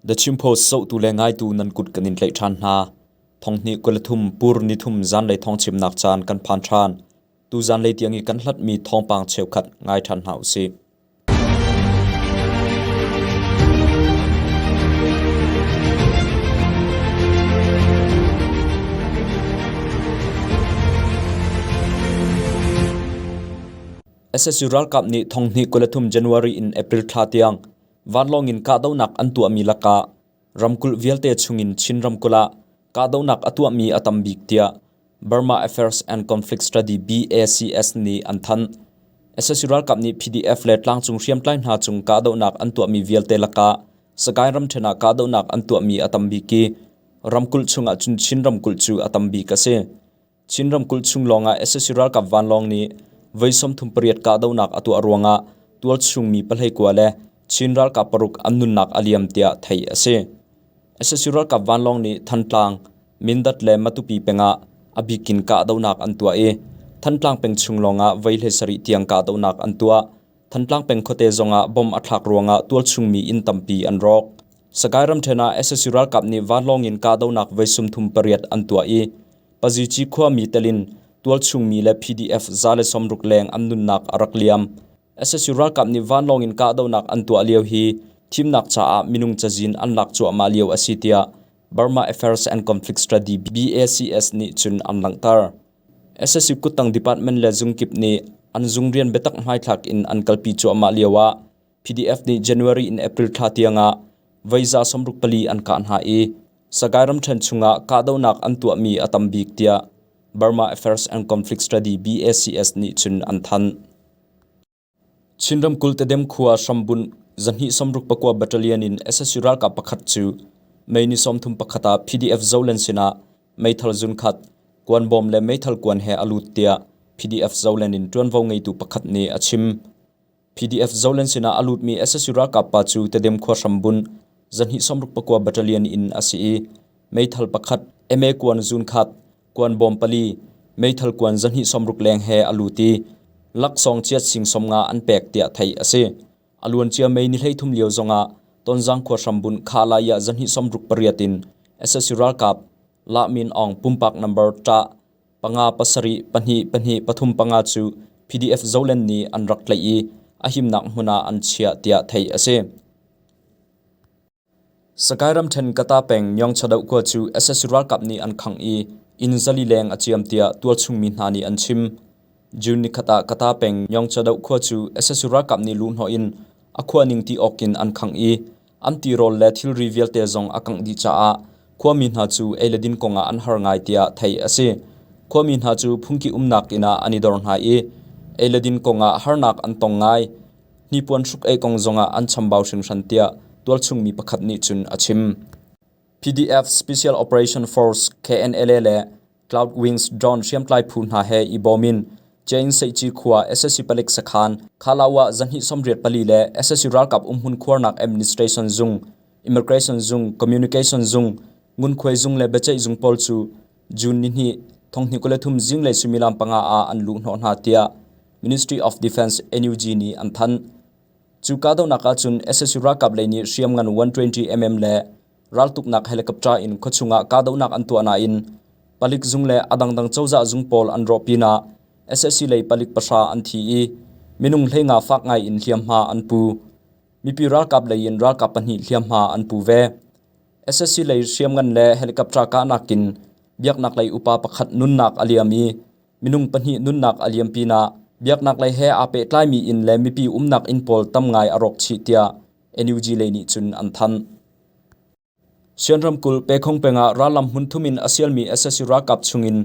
The Chin Post zohtu le ngaitu nan kut kan in tlaih ṭhan hna. Thonghnih 23 pur nithum zanlei thawngchimnak caan kan phan ṭhan. Tu zanlei tiang i kan hlatmi thawngpang cheukhat ngai ṭhan hna usih. SSU ralkap nih thonghnih 23 January in April thla tiang vanlawng in kahdohnak an tuahmi lakah ramkulh vialte chungin Chin ramkulh ah kahdohnak a tuahmi a tam bik tiah Burma Affairs and Conflict Study BACS nih an thanh. SSU ralkap nih PDF le tlangcung hriamtlai hna cung kahdohnak an tuahmi vialte lakah Sagaing ramṭhen ah kahdohnak an tuahmi a tam bik i ramkulh chungah cun Chin ramkulh cu a tam bik a si. Chin ramkulh chung lawngah sac ralkap vanlawng nih voi 38 kahdohnak a tuah ruangah tualchung mi 19 le Chin ralkap paruk an nunnak a liam tiah theih a si. Sac ralkap vanlawng nih Thantlang, Mindat le Matupi peng ah a bikin kahdohnak an tuah i Thantlang peng chung lawngah voi 17 tiang kahdohnak an tuah. Thantlang peng khuate zongah bomb a thlak ruangah tualchung mi inn tampi an rawk. Sagaing ramṭhen ah sac ralkap nih vanlawng in kahdohnak voi 38 an tuah i Pazici khuami telin tualchungmi le PDF 160 leng an nunnak a rak liam. SSU ralkap nih vanlawng in kahdohnak an tuah lio hi thimnak caah minung cazin an lak cuahmah lio a si tiah Burma Affairs and Conflict Study BACS nih cun an langhter. SSU kuttang department le zungkip nih an zung rian biatak hmaithlak in an kalpi cuahmah lio ah PDF nih January in April thla tiangah voi 64 an kah hna i Sagaing ramṭhen chungah kahdohnak an tuahmi a tam bik tiah Burma Affairs and Conflict Study BACS nih cun an thanh. Chin ramkulh Tedim khua hrambunh 269 Battalion in sac ralkap pakhat cu May ni 31 ah PDF Zoland sinah meithal zunkhat, kuanbawm le meithal kuan he a lut tiah PDF Zoland in ṭuanvo ngeitu pakhat nih a chim. PDF Zoland sinah a lutmi sac ralkap pa cu Tedim khua hrambunh 269 Battalion in a si i meithal pakhat, MA kuan zunkhat, kuan bawm pali, meithal kuan 260 leng he a lut i laksawng chiat sing 50 an pek tiah theih a si. A luancia May ni 33 lio zongah Tonzang khua hrambunh Kha Lai ah 268 in sac ralkap Lah Min Aung pumpak number ṭah 5 7 2 2 3 5 cu PDF Zoland nih an rak tlaih i a himnak hmun ah an chiah tiah theih a si. Sagaing ramṭhen Kata peng Myongchadoh khua cu sac ralkap nih an khangh i inn 400 leng a ciam tiah tualchung mi hna nih an chim. June nikhat ah Kata peng Myongchadoh khua cu sac ralkap nih luhhnawh in a khua ning ti awk in an khangh i an tirawl le thilri vialte zong a kangh dih caah khuami hna cu ei le din kongah an har ngai tiah theih a si. Khuami hna cu phungki umnak inn ah an i dor hna i ei le din kongah harnak an tong ngai. Hnipuan hruk-ei kong zongah an chambau hringhran tiah tualchung mi pakhat nih cun a chim. PDF Special Operation Force KNLA le Cloud Wings drone hriamtlai phu hna he i bawm in Chain Seihci khua sac palik sakhan Khalawa 284 le sac ralkap umhmun khuarnak administration zung, immigration zung, communication zung, ngunkhuai zung le biaceih zung pawl cu June nihnih 2023 zinglei suimilam panga ah an luhhnawh hna tiah Ministry of Defense NUG nih an thanh. Cu kahdohnak ahcun sac ralkap lei nih hriamngan 120mm le raltuknak helicopter in khuachung ah kahdohnak an tuah nain palik zung le a dangdang cozah zung pawl an rawh pinah sac lei palik pahra an thi i minung 15 fak ngai in hliamhma an pu. Mipi ralkap lei in ralkap pahnih hliamhma an pu ve. Sac lei hriamngan le helicopter kahnak in biaknak lei upa pakhat nunnak a liam i minung pahnih nunnak a liam pinah biaknak lei he aa pehtlaimi inn le mipi umnak inn pawl tam ngai a rawk chih tiah NUG lei nih cun an thanh. Sian ramkulh Pekhong peng ah rallam hmun thum in a sialmi sac ralkap chungin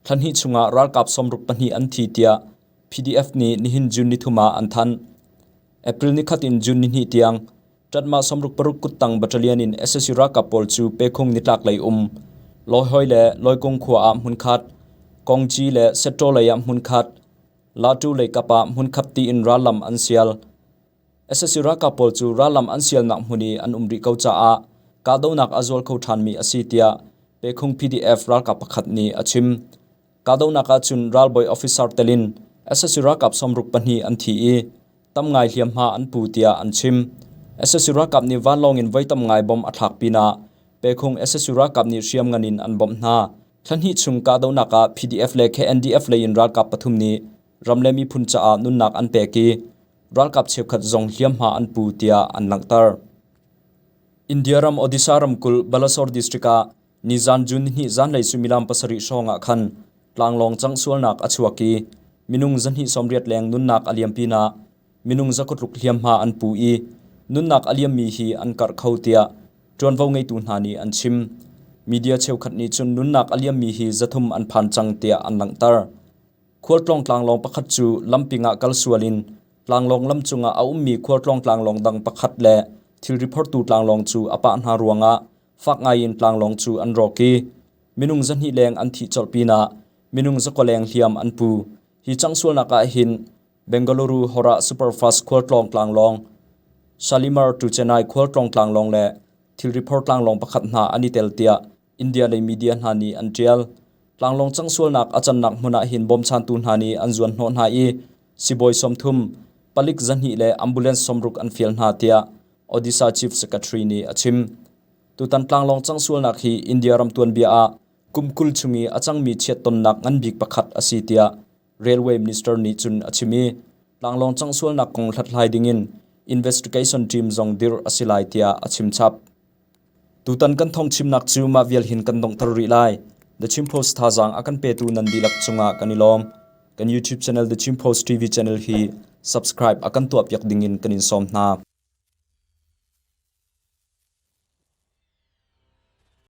thla hnih chungah ralkap 62 an thi tiah PDF nih nihin June nithum ah an thanh. April nikhat in June nihnih tiang Ṭatmah 66 kuttang battalion in sac ralkap pawl cu Pekhong nitlak lei um Lawihoi le Lawikung khua ah hmunkhat, Kongci le Settaw lei ah hmunkhat, Latu lei kap ah hmunkhat tiin rallam an sial. Sac ralkap pawl cu rallam an sialnak hmun i an um rih ko caah kahdohnak a zual kho ṭhanmi a si tiah Pekhung PDF ralkap pakhat nih a chim. Kahdohnak ahcun ralbawi officer tel in sac ralkap 62 an thi i tam ngai hliamhma an pu tiah an chim. Sac ralkap nih vanlawng in voi tam ngai bomb a thlak pinah Pekhung sac ralkap nih hriamngan in an bawmh hna. Thla hnih chung kahdohnak ah PDF le KNDF lei in ralkap pathum nih ram le miphun caah nunnak an pek i ralkap cheukhat zong hliamhma an pu tiah an langhter. India ram Odisha ramkulh Balasore district ah nizan June nihnih zanlei suimilam pasarih hrawng ah khan tlanglawng cangh sualnak a chuak i minung 280 leng nunnak a liam pinah minung zakua tluk hliamhma an pu i nunnak a liammi hi an karh kho tiah ṭuanvo ngeitu hna nih an chim. Media cheukhat nih cun nunnak a liammi hi 300 an phan cang tiah an langhter. Khualtlawng tlanglawng pakhat cu lamping ah kal sual in tlanglawng lam cungah a ummi khualtlawng tlanglawng dang pakhat le thilri phortu tlanglawng cu a pah hna ruangah fak ngaiin tlanglawng cu an rawk i minung 200 leng an thih colh pinah minung 9 leng hliam an pu. Hi cangsualnak ah hin Bengaluru Howrah Superfast khualtlawng tlanglawng, Shalimar to Chennai khualtlawng tlanglawng le thilri phor tlanglawng pakhat hna an i tel tiah India lei media hna nih an ṭial. Tlanglawng cangsualnak a cannak hmun ah hin bawmchantu hna nih an zuanhnawh hna i sibawi 30, palik 200 le ambulance 60 an fial hna tiah Odisha Chief Secretary nih a chim. Tutan tlanglawng cangsualnak hi India ram tuanbia ah kum 20 chung i a cangmi chiattonnak ngan bik pakhat a si tiah Railway Minister nih cun a chim i tlanglawng cangsualnak kong hlathlai dingin investigation team zong dirh a si lai tiah a chim chap. Tutan kan thawngchimnak cu mah vial hin kan donghter rih lai. The Chin Post thazaang a kan petu nan dihlak cungah kan i lawm. Kan YouTube channel The Chin Post TV channel hi subscribe a kan tuahpiak dingin kan in sawm hna.